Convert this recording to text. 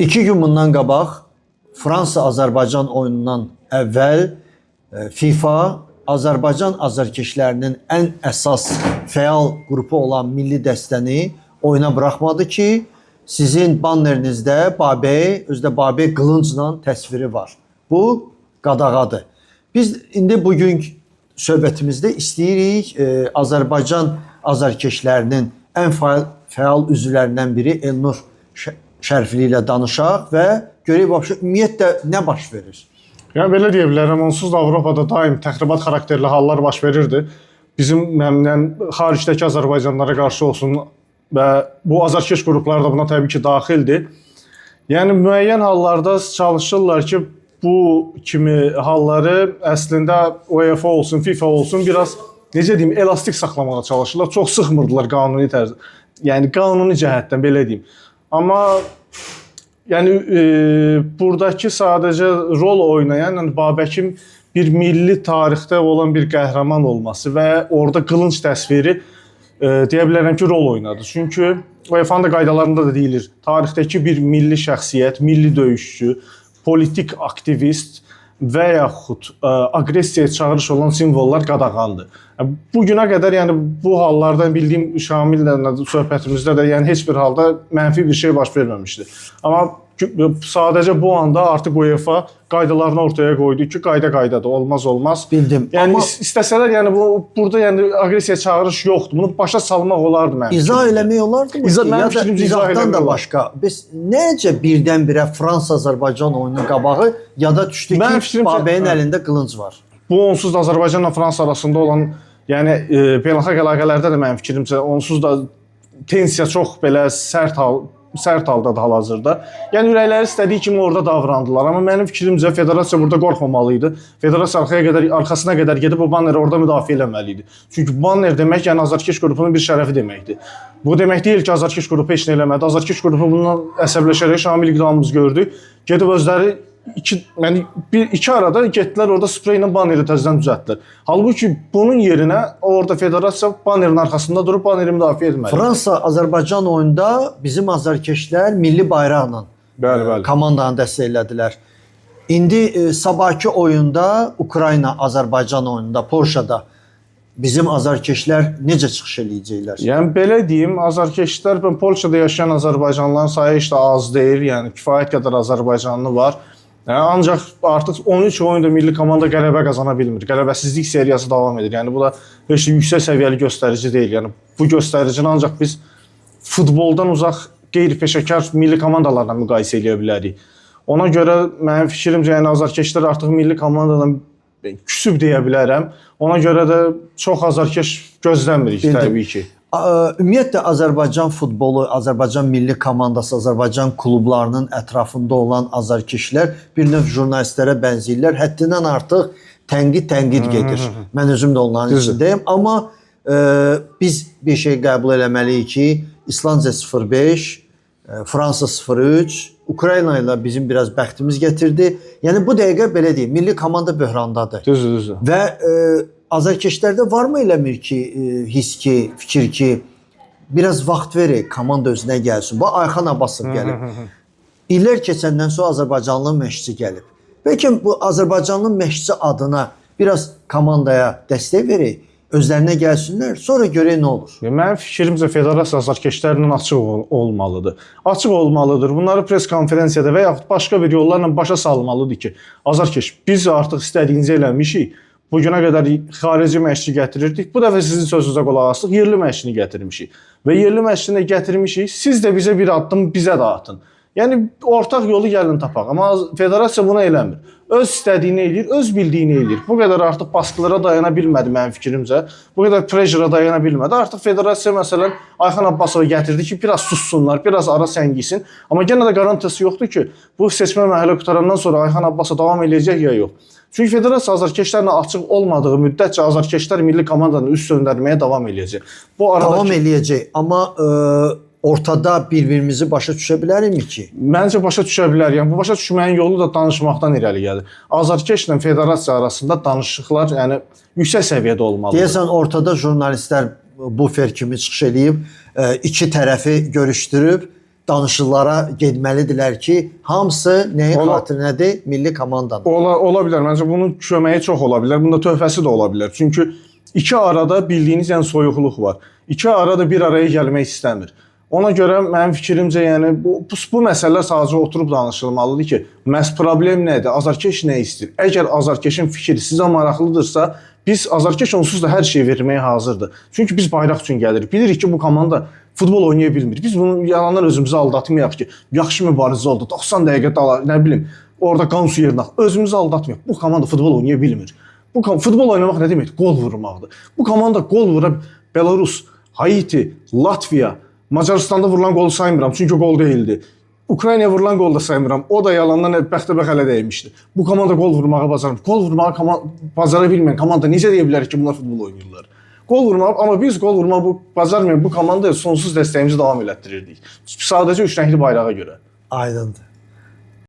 2 gün bundan qabaq Fransa-Azərbaycan oyunundan əvvəl FIFA Azərbaycan azarkeşlərinin ən əsas fəal qrupu olan milli dəstəni oyuna buraxmadı ki, sizin bannerinizdə Babək, özü də Babək qılıncla təsviri var. Bu qadağadır. Biz indi bu gün söhbətimizdə istəyirik Azərbaycan azarkeşlərinin ən fəal üzvlərindən biri Elnur Şərifli ilə danışaq və görək vəbşə ümumiyyətlə nə baş verir? Yəni belə deyə bilərəm, onsuz da Avropada daim təxribat xarakterli hallar baş verirdi. Bizim yəni xaricdəki azərbaycanlılara qarşı olsun və bu azarkeş qrupları da buna təbii ki daxildir. Yəni müəyyən hallarda çalışırlar ki, bu kimi halları əslində UEFA olsun, FIFA olsun biraz necə deyim, elastik saxlamağa çalışırlar. Çox sıxmırdılar qanuni tərz. Yəni qanuni cəhətdən belə deyim. Amma yəni buradakı sadəcə rol oynayan, yəni Babəkin bir milli tarixdə olan bir qəhrəman olması və orada qılınc təsviri deyə bilərəm ki, rol oynadı. Çünki UEFA-nın da qaydalarında da deyilir, tarixdəki bir milli şəxsiyyət, milli döyüşçü, politik aktivist və yaxud aqressiyaya çağırış olan simvollar qadağandır. Bu günə qədər yəni bu hallardan bildiyim Şamillə söhbətimizdə də yəni heç bir halda mənfi bir şey baş verməmişdi. Amma sadəcə bu anda artıq UEFA qaydalarını ortaya qoydu ki, qayda qaydadır, olmaz olmaz. Bildim. Yəni Amma istəsələr yəni bu burada yəni aqressiyaya çağırış yoxdur. Bunu başa salmaq olardı mənim İzah fikrimcə. eləmək olardı mı? İzah- ki? mənim Ya da fikrimcə izah izahdan eləmək da olar. başqa. Biz necə birdən-birə Fransa-Azərbaycan oyununun qabağı yada düşdü ki, Mənim fikrimcə- Babəyin Hə. əlində qılınc var. Bu onsuz da Azərbaycanla Fransa arasında olan yəni beynəlxalq əlaqələrdə də mənim fikrimcə onsuz da tensiya çox belə sərt haldadır hal-hazırda. Yəni ürəkləri istədiyi kimi orada davrandılar. Amma mənim fikrimcə federasiya burada qorxmamalı idi. Federasiya arxasına qədər gedib o banneri orada müdafiə eləməli idi. Çünki banner demək yəni azarkeş qrupunun bir şərəfi deməkdir. Bu demək deyil ki, azarkeş qrupu heç nə eləmədi. Azarkeş qrupu bundan əsəbləşərək Şamil İqdamımız gördü. Gedib özləri iki, yəni bir iki arada getdilər orada sprey ilə banneri təzədən düzəltdilər. Halbuki bunun yerinə orada federasiya bannerin arxasında durub banneri müdafiə etməli. Fransa-Azərbaycan oyunda bizim azarkeşlər milli bayraqla Bəli, bəli. komandanı dəstəklədilər. İndi sabahkı oyunda Ukrayna-Azərbaycan oyununda Polşada bizim azarkeşlər necə çıxış eləyəcəklər? Yəni belə deyim, azarkeşlər, mən Polşada yaşayan azərbaycanlıların sayı heç də az deyil, yəni kifayət qədər azərbaycanlı var. Yəni ancaq artıq 13 oyunda milli komanda qələbə qazana bilmir. Qələbəsizlik seriyası davam edir. Yəni bu da heç də yüksək səviyyəli göstərici deyil. Yəni bu göstəricini ancaq biz futboldan uzaq qeyri-peşəkar milli komandalarla müqayisə eləyə bilərik. Ona görə mənim fikrimcə, yəni azarkeşlər artıq milli komandadan küsüb deyə bilərəm. Ona görə də çox azarkeş gözləmirik Bildim. təbii ki. Ümumiyyətlə Azərbaycan futbolu, Azərbaycan milli komandası, Azərbaycan klublarının ətrafında olan azarkeşlər bir növ jurnalistlərə bənzəyirlər. Həddindən artıq tənqid gedir. Mən özüm də onların içindəyim, amma biz bir şey qəbul eləməliyik ki, İslandiya 0-5, Fransa 0-3, Ukrayna ilə bizim biraz bəxtimiz gətirdi. Yəni bu dəqiqə belə deyim, milli komanda böhrandadır. Düzdür, düzdür. Və azarkeşlərdə varmı eləmir ki, his ki, fikir ki, biraz vaxt verək, komanda özünə gəlsin. Bax Ayxan Abbasov gəlib. İllər keçəndən sonra Azərbaycanlı məşqçi gəlib. Bəlkə bu Azərbaycanlı məşqçi adına biraz komandaya dəstək verək, özlərinə gəlsinlər, sonra görək nə olur. Ya mənim fikrimcə federasiya azarkeşlərlə açıq olmalıdır. Açıq olmalıdır. Bunları press konferensiyada və yaxud başqa bir yollarla başa salmalıdır ki, azarkeş biz artıq istədiyinizi eləmişik. Bu günə qədər xarici məşqçi gətirirdik. Bu dəfə sizin sözünüzə qulaq asdıq, yerli məşqçini gətirmişik. Və yerli məşqçini də gətirmişik. Siz də bizə bir addım bizə də atın. Yəni ortaq yolu gəlin tapaq. Amma federasiya bunu eləmir. Öz istədiyini eləyir, öz bildiyini eləyir. Bu qədər artıq baskılara dayana bilmədi mənim fikrimcə. Bu qədər pressure-a dayana bilmədi. Artıq federasiya məsələn Ayxan Abbasovu gətirdi ki, biraz sussunlar, biraz ara səngisin. Amma yenə də qarantiyası yoxdur ki, bu seçmə mərhələ qutarandan sonra Ayxan Abbasov davam eləyəcək ya yox. Çünki federasiya azarkeşlərlə açıq olmadığı müddətcə azarkeşlər milli komandanı üst söndərməyə davam eləyəcək. Bu arada Davam eləyəcək, amma ortada bir-birimizi başa düşə bilərikmi ki? Məncə başa düşə bilər. Yəni bu başa düşməyin yolu da danışmaqdan irəli gəlir. Azarkeşlə federasiya arasında danışıqlar yəni yüksək səviyyədə olmalıdır. Deyəsən ortada jurnalistlər bufer kimi çıxış eləyib, iki tərəfi görüşdürüb. danışıqlara getməlidirlər ki, hamısı nəyin xatirinədir? Milli komandanın. Ola bilər. Məncə bunun köməyi çox ola bilər. Bunda töhfəsi də ola bilər. Çünki iki arada bildiyiniz yəni soyuqluq var. İki arada bir araya gəlmək istəmir. Ona görə mənim fikrimcə, yəni bu məsələlər sadəcə oturub danışılmalıdır ki, məhz problem nədir? Azarkeş nə istəyir? Əgər azarkeşin fikri sizə maraqlıdırsa, biz azarkeş onsuz da hər şeyi verməyə hazırdır. Çünki biz bayraq üçün gəlirik. Bilirik ki, bu komanda futbol oynaya bilmir. Biz bunu yalandan özümüzü aldatmayaq ki, yaxşı mübarizə oldu. 90 dəqiqə dala, nə bilim, orada qan su yerinə özümüzü aldatmayaq. Bu komanda futbol oynaya bilmir. Bu futbol oynamaq nə deməkdir? Qol vurmaqdır. Bu komanda qol vura Belarus, Haiti, Latviya, Macaristanda vurulan qolu saymıram, çünki qol deyildi. Ukraynaya vurulan qolu da saymıram. O da yalandan bəxtə-bəx ələ dəymişdi. Bu komanda qol vurmağa bacarmır. Qol vurmağa bacara bilməyən komanda necə deyə bilər ki, bunlar futbol oynayırlar? Qol vurmaq, amma biz qol vurmağı bu bacarmayan bu komandaya sonsuz dəstəyimizi davam elətdirirdik. Sadəcə üç rəngli bayrağa görə. Aydındır.